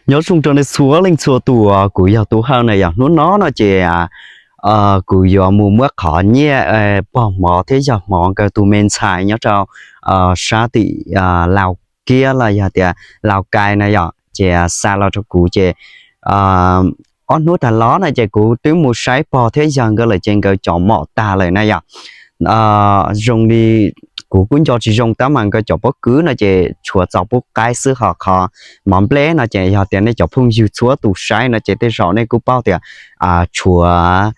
Nyob zoo rau nej txhua leej txhua tus, kuv yog Tub Hawj na yom. Hnub no no ces kuv yuav mus muab qhov nyiaj pog hmov thiab yawg hmov nkawd tus me ntxhais nyob rau sab tim Lauj Kiab los yog tias Lauj Kai na yom, ces xa los rau kuv ces ob hnub tag los no ces kuv twb mus saib pog thiab yawg nkawd lawm ces nkawd cov mom tag lawm na yom. Zoo li kuv kuj nco tsis zoo tab mas nkawd cov pob kws no ces tshuav txaus pub qaib xwb, ho qhov mov nplej no ces yog tias nej cov phooj ywg txhua tus saib no ces tej zaum nej kuj paub tias tshuav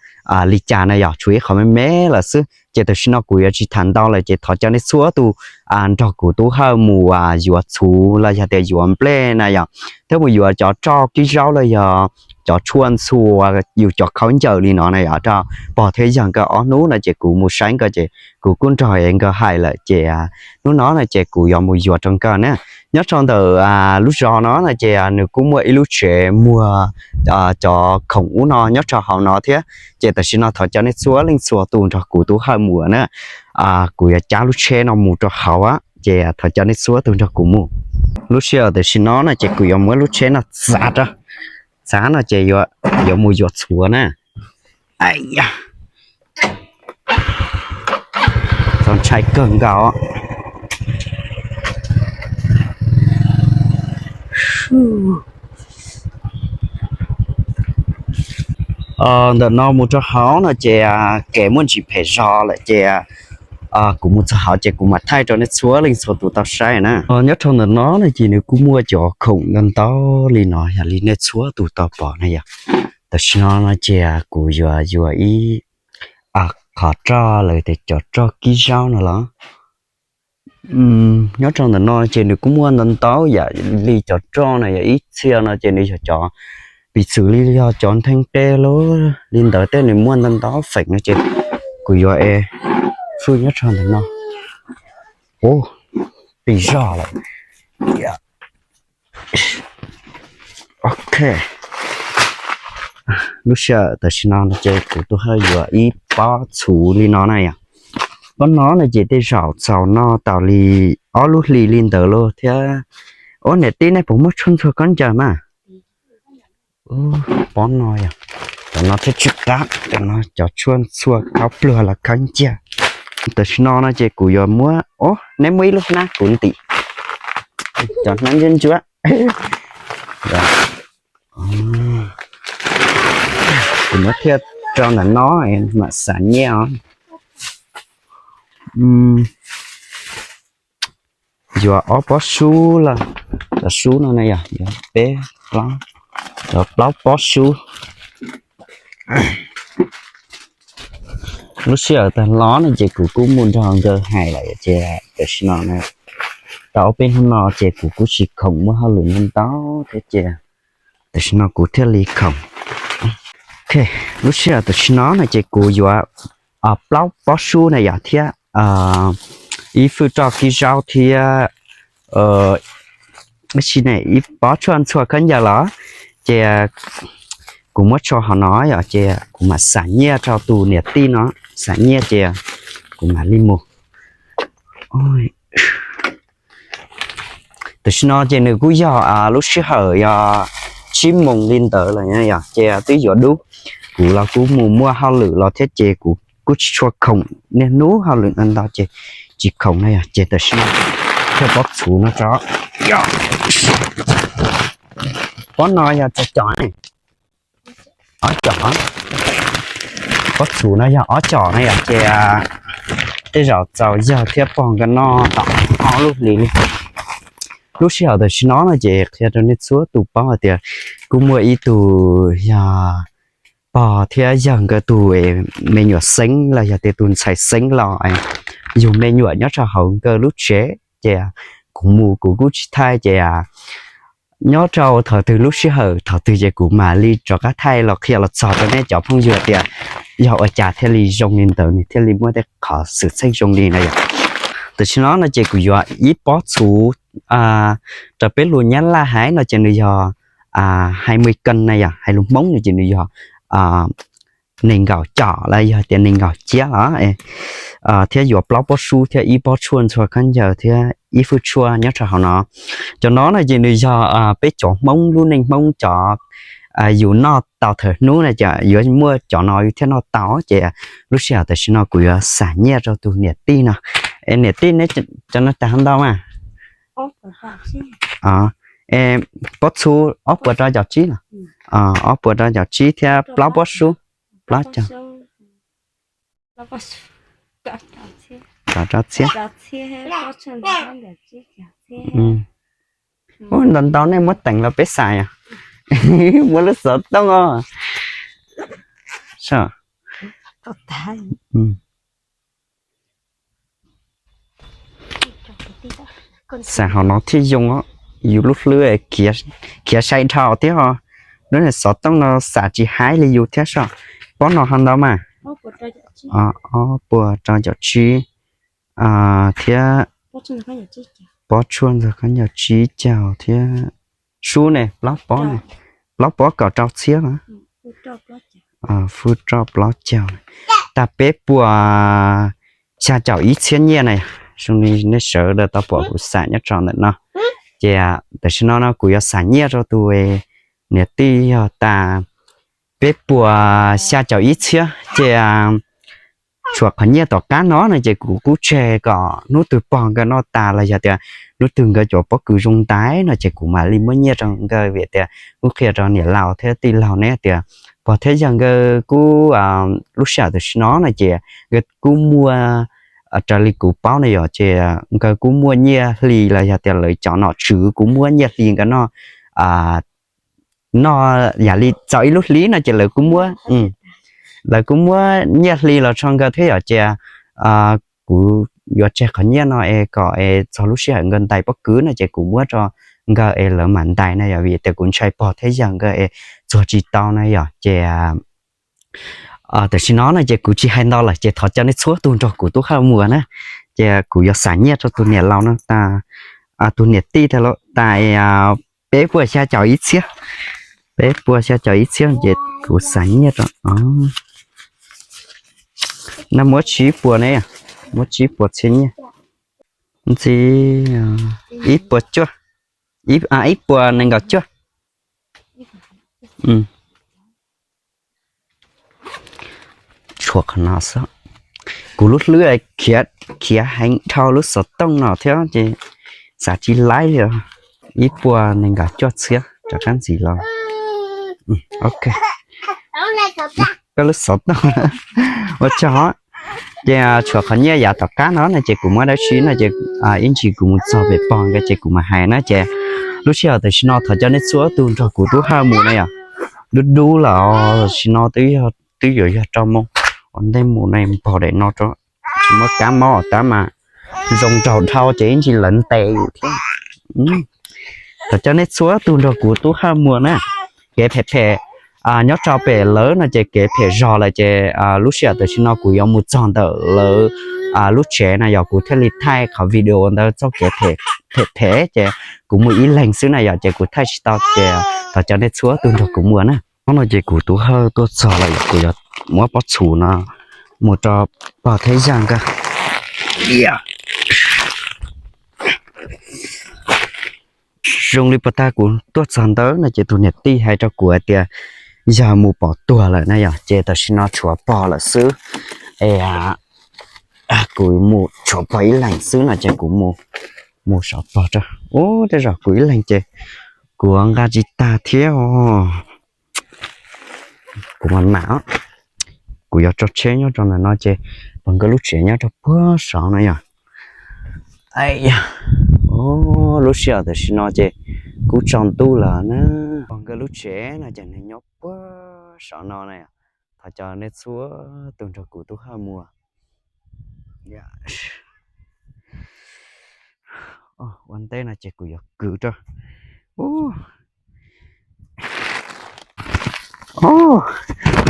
li cas na yom, tshuav ib qho me me lawm xwb. Ces tam sim no kuv yuav tsis tham ntau lawm ces thov caw nej txhua tus nrog kuv Tub Hawj mus yuav txhuv los yog tias yuav nplej na yom, thiab mus yuav cov roj kib zaub los yog cov tshuaj ntxhua, yus cov khaub ncaws li no na yom, rau pog thiab yawg nkawd ob hnub no ces kuv mus saib nkawd ces kuv kuj nrog nkawd hais lawm ces hnub no no ces kuv yuav mus yuav rau nkawd na. Nyob rau ntawm lub zos no no ces nws kuj muaj ib lub tsev muag cov khoom ub no nyob rau hauv no thiab. Ces tam sim no thov caw nej txhua leej txhua tus nrog kuv Tub Hawj mus na. Kuv yuav cab lub tsheb no mus rau hauv, ces thov caw nej txhua tus nrog kuv mus. Lub sij hawm tam sim no no ces kuv yuav muab lub tsheb no txav rau, txav no ces yuav mus yuav txhuv na. Txaus ntshai kawg nkaus. Ntawm no mus rau hauv no ces kev muaj ntsis phem zog lawm ces kuv mus txog hauv ces kuv mam thaij rau nej txhua leej txhua tus tau saib na. Nyob rau ntawm no no ces nws kuj muaj cov khoom ntau ntau li no yog li nej txhua tus tau pom na yom. Tam sim no no ces kuv yuav yuav ib qhov roj lawv tias cov roj kib zaub no los. Nyob rau ntawm no ces nws kuj muaj ntau ntau yam li cov roj no yog ib txhia no ces nws yog cov piv txwv li yog cov ntheej qe li ntawd tej nws muaj ntau ntau feem no ces kuv yuav es fwj nyob rau ntawm no. Ub, pis zog lawm. Ok, lub sij hawm tam sim no no ces kuv Tub Hawj yuav ib pob txhuv li no na yom. Pob no no ces tej zaum txaus noj tau li ob lub hlis li ntawd lauj thiab. Ub, niam tij nej puas muaj tshuaj ntxhua khaub ncaws mas? Pob no yog, cov no thiaj tsis qab, cov no cov tshuaj ntxhua khaub pluag los khaub ncaws. Tam sim no no ces kuv yuav muab, ub, neb muab ib lub hnab kuv ntim, cov hnab ntsuab ntsuab. Kuv muab thiaj rau ntawm no mam xav nyiaj os. Yuav ob pob sub lawm, cov sub no na yog yuav peb plaub, yuav plaub pob sub. Lub sij hawm tag los no ces kuv kuj mus nrog nkawd hais lawm ces tam sim no tau ob peb hnub no ces kuv kuj tsis khoom muaj hauj lwm ntau ntau thiab ces tam sim no kuv thiaj li khoom. Ok, lub sij hawm tam sim no no ces kuv yuav plaub pob sub na yom thiab ib fwj roj kib zaub thiab ib pob tshuaj ntxhua khaub ncaws los ces kuv muab tso hauv no yom ces kuv mam xam nyiaj rau tus niam tij no, xam nyiaj ces kuv mam li mus. Tam sim no ces nws kuj yog lub sij hawm yog tsib moos li ntawd lawm yom ces twb yuav dub. Kuv los kuj mus muaj hauj lwm los thiab ces kuv kuj tsis tshua khoom, niaj hnub hauj lwm ntau ntau ces tsis khoom na yom ces tam sim no thiaj pob txhuv no tso. Pob no yog cov cov ne, ob cov, pob txhuv no yog ob cov na yom ces tej zaum txaus yawg thiab pog nkawd noj tau ob lub hlis li. Lub sij hawm tam sim no no ces qhia rau nej txhua tus paub hais tias kuj muaj ib tug yog pog thiab yawg nkawd tus me nyuam xeeb los yog tias tus ntxhais xeeb los yug me nyuam nyob rau hauv nkawd lub tsev ces kuv mus kuv kuj tsis thaij ces nyob rau thaum twg lub sij hawm thaum twg ces kuv mam li rov qab thaij los qhia los txog rau nej cov phooj ywg tias yog ua cas thiaj li zoo li ntawd nws thiaj li muaj tej qhov xwm txheej zoo li na yom. Tam sim no no ces kuv yuav ib pob txhuv, rau peb lus Nyab Laj hais no ces nws yog hai mươi cân na yom, hais lus Hmoob no ces nws yog nees nkaum com los yog tias nees nkaum ciab los, thiab yuav plaub pob sub thiab ib pob tshuaj ntxhua khaub ncaws thiab ib fwj tshuaj nyob rau hauv no. Cov no no ces nws yog peb cov Hmoob lub neej Hmoob cov yus noj tau thaum hnub no ces yuav muaj cov no yus thiaj noj tau. Ces lub sij hawm tam sim no kuv yuav xam nyiaj rau tus niam tij no. Es niam tij, neb cov no tag ntau mas? Pob txhuv ob puas rau caum tsib los? Ob puas rau caum tsib thiab plaub pob sub, plaub caug, rau rau txhiab. Ntau ntau nej muab teem los peb xav os. Muab lub xov tooj os. Xav hauv no thiaj zoo, yus lub hlwb khiav sai dhau thiab os. Lub xov tooj no xav tsis haib li yus thiab soj. Pob no ho ntau mas? Ob puas rau caum tsib thiab pob tshuaj ntxhua khaub ncaws tsib caug thiab sub ne, plaub pob ne, plaub pob kaum rau txhiab los? Fwj roj plaub caug, tag peb puas xya caum ib txhiab nyiaj na. Zoo li nej sawv daws tau pom kuv xam nyob rau ntawm no. Ces tam sim no no kuv yuav xam nyiaj rau tus niam tij yog tas peb puas xya caum ib txhiab ces tshuav qhov nyiaj tom qab no no ces kuv kuj tseg kom hnub twg pog nkawd noj tas los yog tias hnub twg nkawd cov pob kws zoo ntais no ces kuv mam li muab nyiaj rau nkawd vim tias kuj qhia rau niam laus thiab tij laug ne tias pog thiab yawg nkawd kuj lub sij hawm tam sim no no ces nkawd kuj muaj, raws li kuv paub no yom ces nkawd kuj muaj nyiaj hli los yog tias lawv cov nom tswv kuj muab nyiaj hli nkawd noj, noj yam li txog ib lub hli no ces lawv kuj muab, lawv kuj muab nyiaj hli los rau nkawd thiab yom ces kuv yuav tseg qhov nyiaj no es kom es txog lub sij hawm nkawd ntais pob kws no ces kuv muab rau nkawd es lawv mam ntais na yom vim tias kuv ntshai pog thiab yawg nkawd es txuag tsis tau na yom ces tam sim no no ces kuv tsis hais ntau lawm ces thov coj nej txhua tus nrog kuv tub Hawj Muas na. Ces kuv yuav xam nyiaj rau tus niam laus no tas, tus niam tij tas peb puas xya caum ib txhiab, peb puas xya caum ib txhiab ces kuv xam nyiaj rau. No muab tsib puas ne, muab tsib puas txhiab nyiaj. Ntxiv ib puas cuaj, ib puas nees nkaum cuaj. Tshuav qhov no xwb. Kuv lub hlwb khiav heev dhau lub xov tooj no thiab ces xav tsis laib li. Ib puas nees nkaum cuaj txhiab rov qab ntxiv los. Ok, koj lub xov tooj ua tsaug. Ces tshuav qhov nyiaj yav tom qab no no ces kuv muab dab tsi no ces ib ntsis kuv mus txog pem pog nkawd ces kuv mam hais na ces lub sij hawm tam sim no thov coj nej txhua tus nrog kuv tub Hawj Muas na yom. Dub dub lawm tam sim no twb yuav yog rau moo ua ntej mus na npog daim no rau tsis muab kab mob tab mas zoo nraug dhau ces ib ntsis lawv ntes yus thiab. Thov coj nej txhua tus nrog kuv tub Hawj Muas na. Kev phem phem nyob rau pem lawv no ces kev phem zog lawm ces lub sij hawm tam sim no kuv yuav mus txog ntawm lawv lub tsev na yog kuv thiaj li thaij qhov video ntawd txoj kev phem phem ces kuv mus ib leeg xwb na yom ces kuv thaij tsis tau ces thov coj nej txhua tus nrog kuv mus na. Hnub no ces kuv tub Hawj tuaj txog lawm yom kuv yuav muab pob txhuv no mus rau pog thiab yawg nkawd. Zoo li puas tag kuv tuaj txog ntawd no ces tus niam tij hais rau kuv hais tias yawg mus pov tuag lawm na yom ces tam sim no tshuav pog lawm xwb. Es kuv mus tshuav pog ib leeg xwb no ces kuv mus, mus saum pog rau. Ub, tej zaum kuv ib leeg ces kuv nqa tsis tag thiab os. Kuv mam mam, kuv yuav tso tsheb nyob rau ntawm no ces pog nkawd lub tsev nyob rau puag saud no yom. Lub sij hawm tam sim no ces kuj tsaus ntuj lawm na. Pog nkawd lub tsev no ces nws nyob puag saum no na. Thov coj nej txhua tus nrog kuv tub Hawj Muas. Ua ntej no ces kuv yuav kwv rau.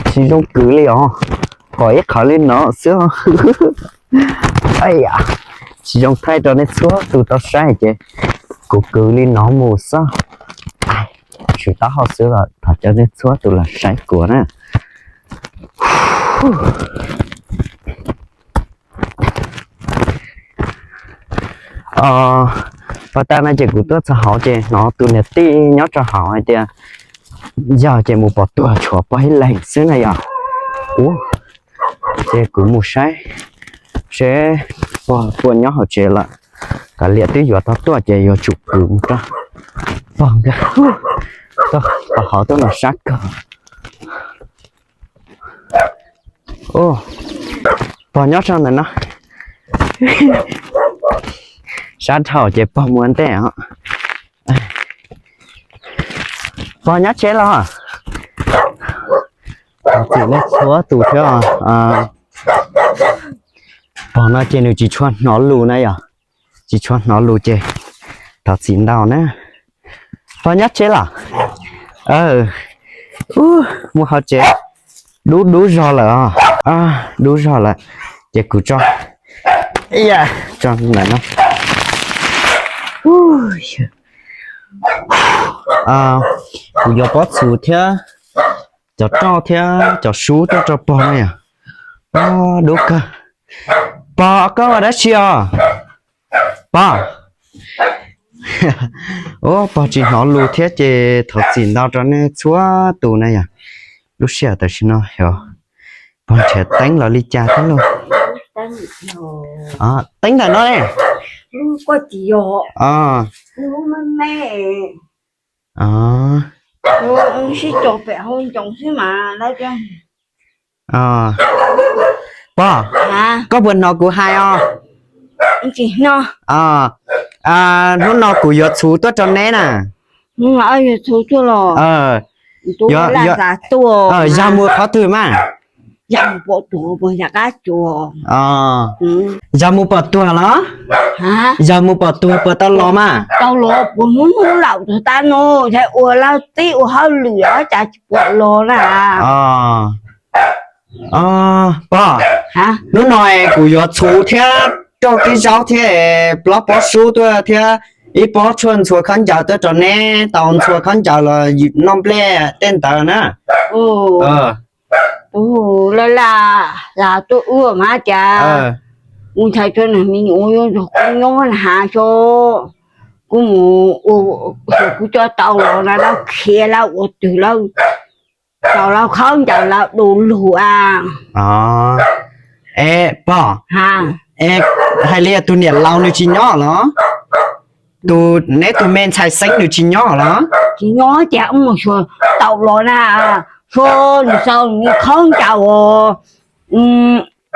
Tsis zoo kwv li os, pom ib qho li no xwb. Tsis zoo thaij rau nej txhua tus tau saib ces kuv kwv li no mus xwb. Tsis taub hau xwb los thov coj nej txhua tus los saib kuv na. Pas tag no ces kuv tuaj txog hauv ces hnov tus niam tij nyob rau hauv hais tias yog ces mus pom tuag tshuav pog ib leeg xwb na yog. Ua ces kuv mus saib seb pog puas nyob hauv tsev lawm. Kav liam twb yuav tau tuaj ces yuav tsum kwv mus rau pog nkawd. Pog hauv tuaj los sab kawg. Pog nyob rau ntawm no. Sab dhau ces pog mus ua ntej os. Pog nyob tsev los? Thov txim nej txhua tus thiab. Pog no ces nws tsis tshua hnov lus na yog, tsis tshua hnov lus ces thov txim ntau na. Pog nyob tsev los? Mus hauv tsev. Dub dub zog lawm os. Dub zog lawm ces kuv tso, tso ntawm no. Kuv yuav pob txhuv thiab cov roj thiab cov sub tuaj rau pog na yom. Dub kawg. Pog, koj ua dab tsi os? Pog. Ua pog tsis hnov lus thiab ces thov txim ntau rau nej txhua tus na yom. Lub sij hawm tam sim no yog pog nrhiav teeb los li cas thiab lauj? Teeb ntawm no ne. Pog, koj puas hnov kuv hais os? Hnub no kuv yuav txhuv tuaj rau neb na. Yog mus qhov twg mas? Yog mus pom tuag los? Yog mus pom tuag puas tau los mas? Tau los, puas hnub hnub laus tag tab no, yog ua lawv tib ua hauj lwm los cas tsis pom los na. Pog, hnub no kuv yuav txhuv thiab roj kib zaub thiab plaub pob sub tuaj thiab ib pob tshuaj ntxhua khaub ncaws tuaj rau neb tau ntxhua khaub ncaws los noj nplej tej ntawd na. Lawv lam tuaj ua mas cas kuv ntshai tsam no me nyuam yuav nrog kuv nyob na has xyov kuv mus ua, kuv coj tau los na lawv khiav lawv ua twg lawv tau lawv khaub ncaws lawv du lug a. Es pog, hais li tus niam laus nws tsis nyob los? Tus neb tus me ntxhais Xeeb nws tsis nyob los? Tsis nyob ces mus xyuas tau los na, xyuas nws sau nws khaub ncaws os.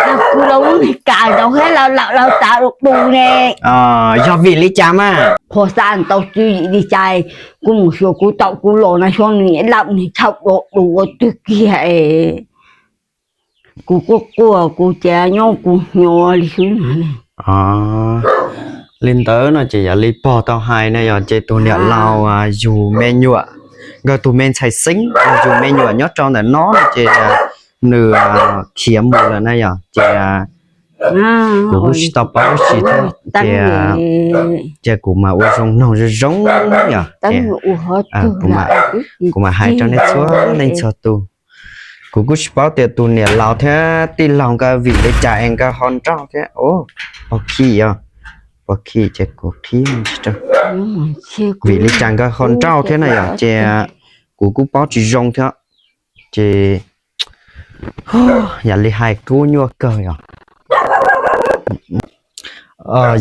Kuv los lub Meskas ntawd thiab lawv lawm lawv tav du du ne. Yog vim li cas mas? Qhov xav tau tsis vim li cas, kuv mus xyuas kuv tau kuv los na xyov nws laus nws txhaum do du ua twg kiag es kuv quaj quaj kuv cas nyob kuv hnyo li xwb no. Li ntawd no ces yog li pog tau hais na yog ces tus niam laus yug me nyuam, nkawd tus me ntxhais Xeeb yug me nyuam nyob rau ntawm no no ces nws khiav mus lawm na yog ces kuv kuj tsis tau paub dab tsi thiab ces, ces kuv mam ua zoo noog zoo zoo yog ces kuv mam hais rau nej txhua leej txhua tus. Kuv kuj tsis paub tias tus niam laus thiab tij laug nkawd vim li cas es nkawd ho nrauj thiab. Pov khij os, pov khij ces kuv qhib tsis rau. Vim li cas nkawd ho nrauj thiab na yog ces kuv kuj paub tsis zoo thiab. Ces yam li hais kub nyuaj kawg yog.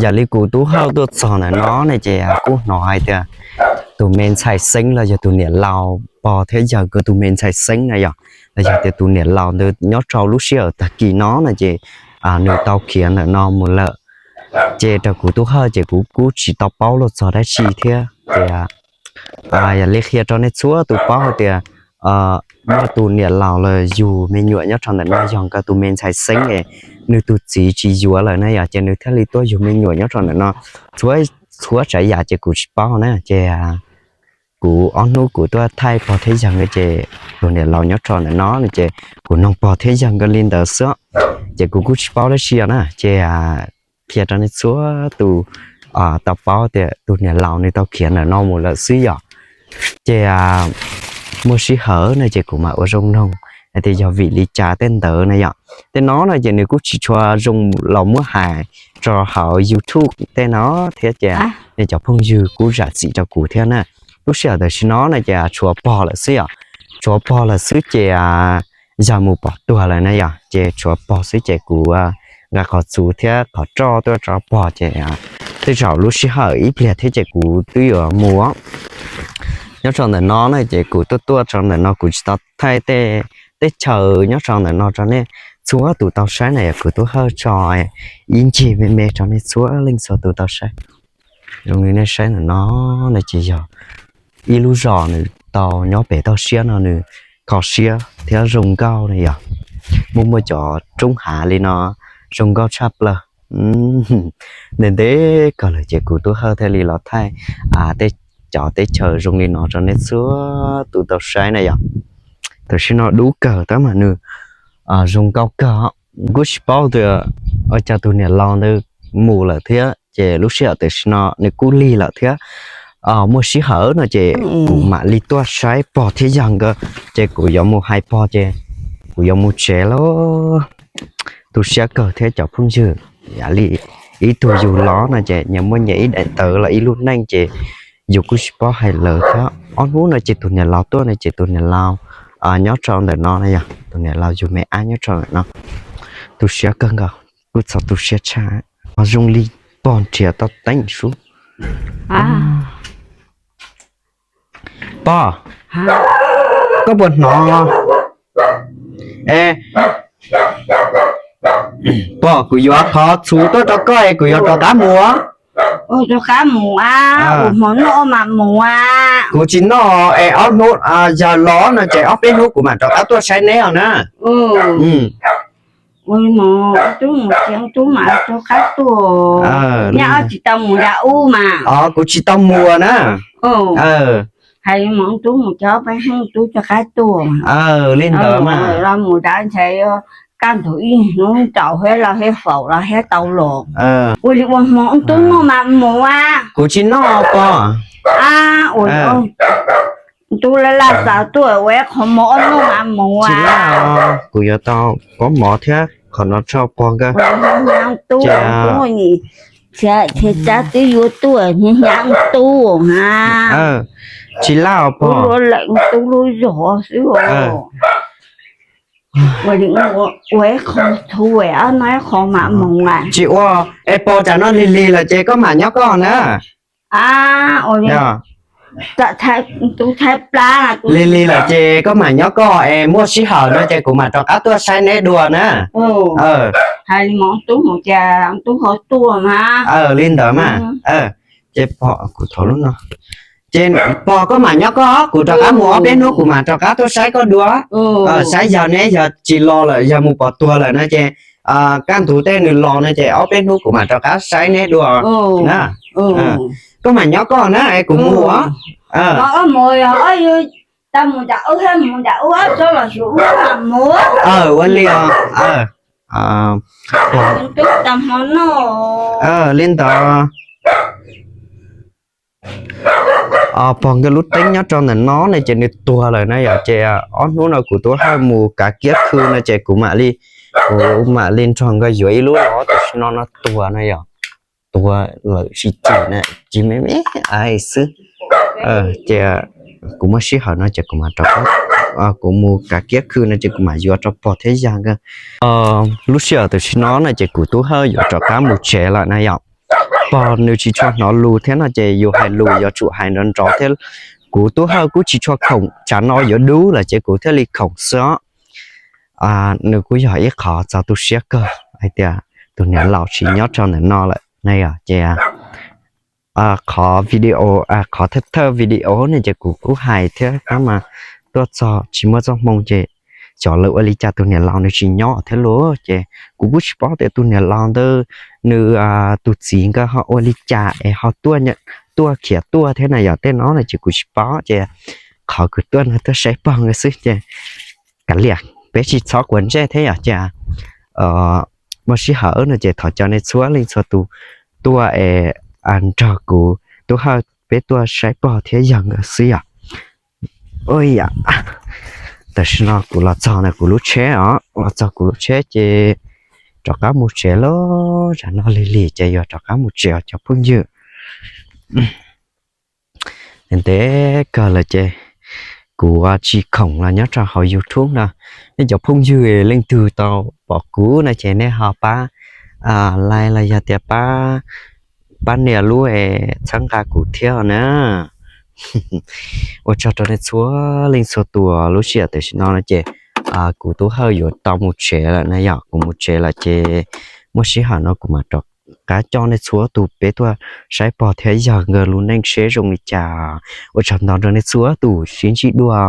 Yam li kuv tub Hawj tuaj txog ntawm no ne ces kuj hnov hais tias tus me ntxhais Xeeb los yog tus niam laus pog thiab yawg nkawd tus me ntxhais Xeeb na yog, los yog tias tus niam laus ntawd nyob rau lub sij hawm tag kis no no ces nws tau khiav ntawm no mus lawm. Ces rau kuv tub Hawj ces kuv kuj tsis tau paub luag txog dab tsi thiab ces yam li qhia rau nej txhua tus paub hais tias muaj tus niam laus los yug me nyuam nyob rau ntawm no yog nkawd tus me ntxhais Xeeb es nws tus txiv tsis yuav lawm na yog ces nws thiaj li tuaj yug me nyuam nyob rau ntawm no. Txhua tsav yam ces kuv tsis paub na ces kuv ob hnub kuv tuaj thaij pog thiab yawg nkawd ces tus niam laus nyob rau ntawm no no ces kuv noog pog thiab yawg nkawd li ntawd xwb ces kuv kuj tsis paub dab tsi na ces qhia rau nej txhua tus tau paub tias tus niam laus nws tau khiav ntawm no mus lawm xwb yom. Ces muaj sij hawm no ces kuv mam ua zoo noog hais tias yog vim li cas tej ntawd na yom. Tej no no ces nws kuj tsis tshua zoo los muab hais rau hauv YouTube tej no thiab ces nej cov phooj ywg kuj zam txim rau kuv thiab na. Lub sij hawm tam sim no no ces tshuav pog lawm xwb yom, tshuav pog lawm xwb ces yog mus pov tuag lawm na yom, ces tshuav pog xwb ces kuv nqa qhov txuv thiab qhov roj tuaj rau pog ces tej zaum lub sij hawm ib pliag thiab ces kuv twb yuav mus. Nyob rau ntawm no na ces kuv tuaj tuaj rau ntawm no kuv tsis tau thaij tej, tej chaw nyob rau ntawm no rau nej txhua tus tau saib na yom, kuv tub hawj tso ib ncig me me rau nej txhua leej txhua tus tau saib. Zoo li nej saib ntawm no na ces yog ib lub zos nws tau nyob pem toj siab no nws kho siab thiab zoo nkauj na yom. Muaj muaj cov roob hav li no zoo nkauj tshaj plaws. Ntev ntev kawg lawm ces kuv tub hawj thiaj li los thaij tej, cov teb chaws zoo li no rau nej txhua tus tau saib na yom. Tam sim no dub kawg tab mas nws zoo nkauj kawg. Kuj tsis paub tias ua cas tus niam laus ntawd mus lawm thiab ces lub sij hawm tam sim no nws kuj lig lawm thiab. Muaj sij hawm no ces kuv mam li tuaj saib pog thiab yawg nkawd ces kuv yuav mus hais pog ces kuv yuav mus tsev lawm. Tu siab kawg thiab cov phooj ywg, yam li ib tug yug los no ces nyias muaj nyias ib daim tawv los ib lub neej ces yus kuj tsis paub hais lawv thiab. Ob hnub no ces tus niam laus tuaj no ces tus niam laus nyob rau ntawm no na yom, tus niam laus yug me ab nyob rau ntawm no. Tu siab kawg nkaus, kuj txog tu siab tshaj. Ho zoo li pog nrhiav tau teeb sub. Pog, koj puas hnov? E, pog, kuv yuav qhov txhuv tuaj rau koj es kuv yuav rov qab mus. Rov qab mus a, ua hmo noj mam mus a. Kuv tsis noj es ob hnub, yog los no ces ob peb hnub kuv mam rov qab tuaj saib neb os na. Ua li mas tub mus tsev tub mam rov qab tuaj. Nyab ob tsis tau mus nram ub mas. Kuv tsis tau mus na. Hais li mas tub mus cov peb hnub tub rov qab tuaj. Li ntawd mas los mus nram ntshai kaj ntug ib hnub tsaus thiab los thiab faus los thiab tau los. Ua li ua hmo tub noj mam mus a. Kuv tsis noj pog. Ua tub laj laj xav tuaj ua ib qho hmo noj mam mus a. Tsis laj, kuv yuav tau pob mov thiab qhov no rau pog nkawd. Tub, tub, tub, tub twb yuav tuaj hnyav hnyav tub ha. Tsis laj os pog. Lub lawm tub lub zog xwb. Ua li ua ib qho txhuv es ob no ib qho mam mus a. Tsis ua, es pog tsam no lig lig lawm ces koj mam nyob koj na. Ua li, tub thaij plab. Lig lig lawm ces koj mam nyob koj es muaj sij hawm no ces kuv mam rov qab tuaj saib neb dua na. Hais li mas tub mus cas tub ho tuaj mas. Li ntawd mas. Ces pog, kuv thov lub no. Ces pog koj mam nyob koj, kuv rov qab mus ob peb hnub kuv mam rov qab tuaj saib koj dua. Saib yog neb yog tsis los lawm yog mus pov tuag lawm no ces kaj ntug tej nws los no ces ob peb hnub kuv mam rov qab saib neb dua na. Koj mam nyob koj na es kuv mus os. Tau mus nram ub thiab mus nram ub txhob los xyuas ub mam mus. Ua li os. Tub tau hmo noj. Li ntawd. Pog nkawd lub teeb nyob rau ntawm no ne ces nws tuag lawm na yom, ces ob hnub no kuv tub hawj mus kav kiab khw no ces kuv mam li, kuv mam li nrog nkawd yuav ib lub los tam sim no no tuag na yom. Tuag lawm tsis cim na, tsis me me xwb. Ces kuv muaj sij hawm no ces kuv mam rov, kuv mus kav kiab khw no ces kuv mam yuav rau pog thiab yawg nkawd. Lub sij hawm tam sim no no ces kuv tub hawj yuav rov qab mus tsev lawm na yom. Pog nws tsis tshua hnov lus thiab no ces yus hais lus yuav tsum hais nrov nrov thiab. Kuv tub hawj kuj tsis tshua khoom, tsam no yuav dub lawm ces kuv thiaj li khoom xwb os. Nws kuj yog ib qho txog tu siab kawg hais tias tus niam laus tsis nyob rau ntawm no lawm na yom. Ces qhov video, qhov thawj thawj video ne ces kuv kuj hais thiab tab mas tuaj txog tsis muaj txoj hmoo ces xyov lawv ua li cas tus niam laus nws tsis nyob thiab lauj. Ces kuv kuj tsis paub tias tus niam laus ntawd nws tus txiv nkawd ho ua li cas es ho tuaj, tuaj khiav tuaj thiab na yom. Tej no no ces kuv tsis paub ces qhov kuv tuaj no tuaj saib pog nkawd xwb ces kav liam peb tsis txhob quav ntsej thiab yom. Ces muaj sij hawm no ces thov cov nej txhua leej txhua tus tuaj es nrog kuv tub hawj peb tuaj saib pog thiab yawg nkawd xwb yom. Ua yam, Tam sim no kuv los txog na kuv lub tsheb os, los txog kuv lub tsheb ces rov qab mus tsev lawm. Tam sim no lig lig ces yuav rov qab mus tsev os cov phooj ywg. Ntev kawg lawm ces kuv tsis khoom los nyob rau hauv YouTube no. Nej cov phooj ywg leej twg tau pom kuv no ces nej ho pab like los yog tias pab, pab nias lub es txhawb nqa kuv thiab na. Ua tsaug rau nej txhua leej txhua tus. Lub sij hawm tam sim no no ces kuv Tub Hawj yuav tau mus tsev lawm na yom, kuv mus tsev lawm ces muaj sij hawm no kuv mam rov qab coj nej txhua tus peb tuaj saib pog thiab yawg nkawd lub neej seb zoo li cas. Ua tsaug ntau rau nej txhua tus, sib ntsib dua.